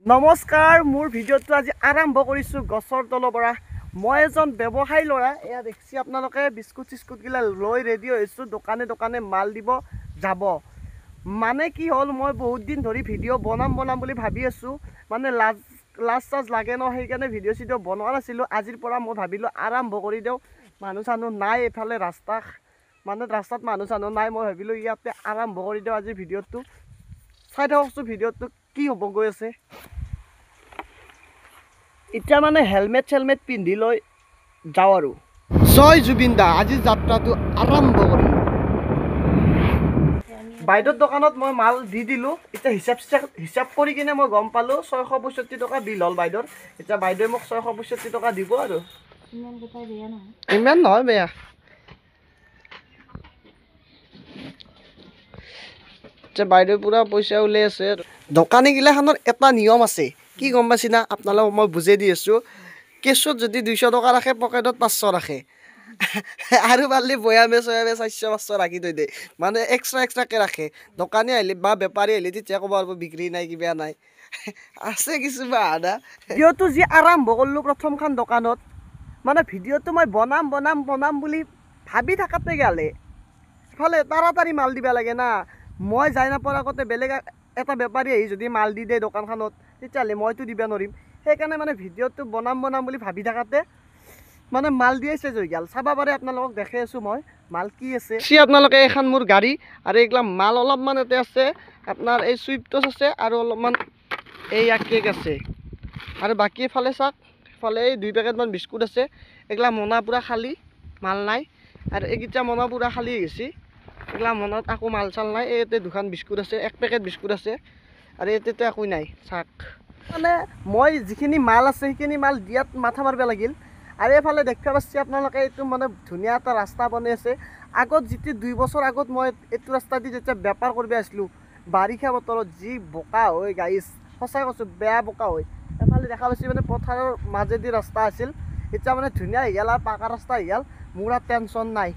নমস্কাৰ, মোৰ ভিডিঅ'টো আজি আৰম্ভ কৰিছোঁ গছৰ তলৰ পৰা। মই এজন ব্যৱসায়ী ল'ৰা। এয়া দেখিছে আপোনালোকে, বিস্কুট চিস্কুটগিলা লৈ ৰেডি হৈছোঁ, দোকানে দোকানে মাল দিব যাব। মানে কি হ'ল, মই বহুত দিন ধৰি ভিডিঅ' বনাম বনাম বুলি ভাবি আছোঁ, মানে লাজ লাজ চাজ লাগে ন, সেইকাৰণে ভিডিঅ' চিডিঅ' বনোৱা নাছিলোঁ। আজিৰ পৰা মই ভাবিলোঁ আৰম্ভ কৰি দিওঁ। মানুহ চানুহ নাই এইফালে, ৰাস্তা মানে ৰাস্তাত মানুহ চানুহ নাই, মই ভাবিলোঁ ইয়াতে আৰম্ভ কৰি দিওঁ আজি ভিডিঅ'টো। চাই থাককচোন ভিডিঅ'টো কি হ'ব গৈ আছে। এতিয়া মানে হেলমেট চেলমেট পিন্ধি লৈ যাওঁ আৰু। জয় জুবিন দা। আজি যাত্ৰাটো আৰম্ভ কৰিলোঁ। বাইদেউৰ দোকানত মই মাল দি দিলোঁ। এতিয়া হিচাপ হিচাপ কৰি কিনে মই গম পালোঁ 665 টকা বিল হ'ল বাইদেউৰ। এতিয়া বাইদেৱে মোক 665 টকা দিব আৰু। ইমান নহয় বেয়া। এতিয়া বাইদেউ পূৰা পইচা উলিয়াই আছে। দোকানীগিলাখনৰ এটা নিয়ম আছে, কি গম পাইছি না, আপোনালোকক মই বুজাই দি আছোঁ। কেছত যদি 200 টকা ৰাখে, পকেটত 500 ৰাখে, আৰু পাৰিলে বৈয়ামে চয়ামে 400 500 ৰাখি থৈ দিয়ে, মানে এক্সট্ৰা এক্সট্ৰাকৈ ৰাখে। দোকানী আহিলে বা বেপাৰী আহিলে তেতিয়া ক'ব পাৰিব বিক্ৰী নাই কিবা নাই আছে কিছুমান। ভিডিঅ'টো যি আৰম্ভ কৰিলোঁ প্ৰথমখন দোকানত, মানে ভিডিঅ'টো মই বনাম বনাম বনাম বুলি ভাবি থাকাতে গ'লে ইফালে তাড়াতাড়ি মাল দিব লাগে না। মই যাই নাপোৱাৰ আগতে বেলেগ এটা বেপাৰী আহি যদি মাল দি দিয়ে দোকানখনত, তেতিয়াহ'লে মইতো দিব নোৱাৰিম। সেইকাৰণে মানে ভিডিঅ'টো বনাম বনাম বুলি ভাবি থাকাতে মানে মাল দিয়ে চেজ হৈ গ'ল। চাব পাৰে আপোনালোকক দেখাই আছোঁ মই মাল কি আছে। চি আপোনালোকে, এইখন মোৰ গাড়ী আৰু এইগিলা মাল অলপমান ইয়াতে আছে। আপোনাৰ এই চুইফ্টছ আছে আৰু অলপমান এইয়া কেক আছে, আৰু বাকী এইফালে চাওক, এইফালে এই 2 পেকেটমান বিস্কুট আছে। এইগিলা মোনা পূৰা খালী, মাল নাই। আৰু এইকেইটা মোনা পূৰা খালী হৈ গৈছে। এইগিলা মোনাত আকৌ মাল চাল নাই। ইয়াতে দুখন বিস্কুট আছে, 1 পেকেট বিস্কুট আছে, আৰু ইয়াতেতো একো নাই। চাওক মানে মই যিখিনি মাল আছে সেইখিনি মাল দিয়াত মাথা মাৰিব লাগিল। আৰু এইফালে দেখিব পাইছে আপোনালোকে, এইটো মানে ধুনীয়া এটা ৰাস্তা বনাই আছে। আগত যিটো 2 বছৰ আগত মই এইটো ৰাস্তা দি যেতিয়া বেপাৰ কৰিব আহিছিলোঁ, বাৰিষা বতৰত যি বোকা হয় গাইছ, সঁচাই কৈছোঁ বেয়া বোকা হয়। এফালে দেখা পাইছোঁ মানে পথাৰৰ মাজেদি ৰাস্তা আছিল, এতিয়া মানে ধুনীয়া হৈ গ'ল আৰু পাকা ৰাস্তা হৈ গ'ল। মোৰ আৰু টেনশ্যন নাই।